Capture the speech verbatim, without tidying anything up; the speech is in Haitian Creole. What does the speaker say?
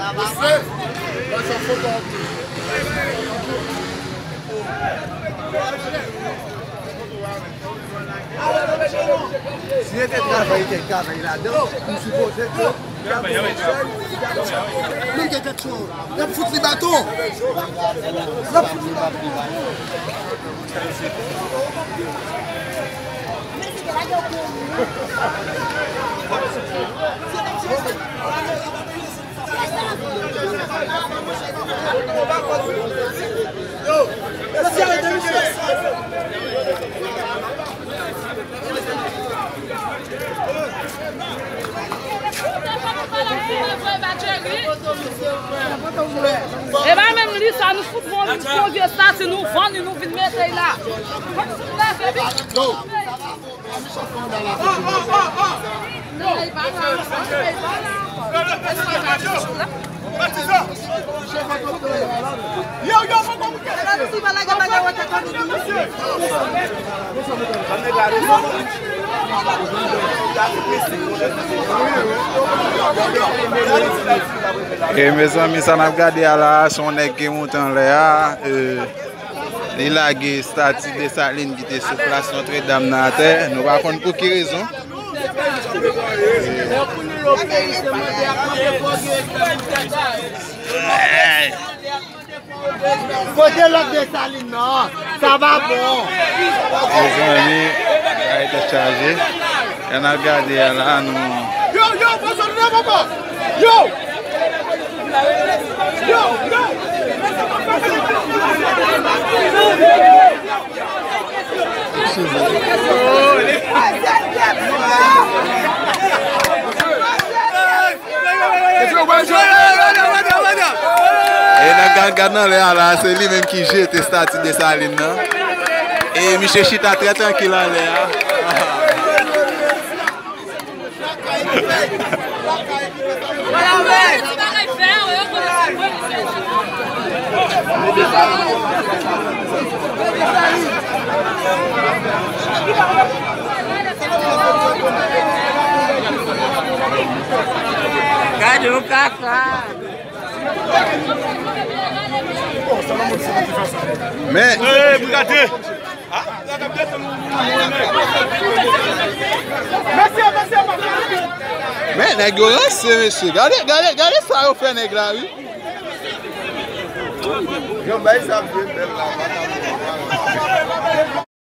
Si yo te travay, yo te travay ladan, m sipoze ke y ap fè kèk cho, y ap fout li baton. Y ap fout li baton. E pa menm li sa, nou fout bon, bon vye sa, si nou vann li, nou vin mete l la. E mezanmi, sa n ap gade a la, se yon nèg ki monte anlè a. E, Li lage estati Desalin ki te sou plas Nòtredam nan atè. Nou pa konn pou ki rezon. Kote lòt Desalin nan? Sa va bon. Mezanmi, bagay tèt chaje. Ann al gade a la, nou. Yo, yo, pase nan papa. Yo! Yo, yo! E nan gangad nan lè a la, se li menm ki jete estati Desalin nan. E misye chita trè trankil anlè a. Gade yon kaka. Men, men nèg yo ranse, mesye. Gade, gade, gade sa yo fè nèg la, wi. Jan bay sa vye bèl la, pa ta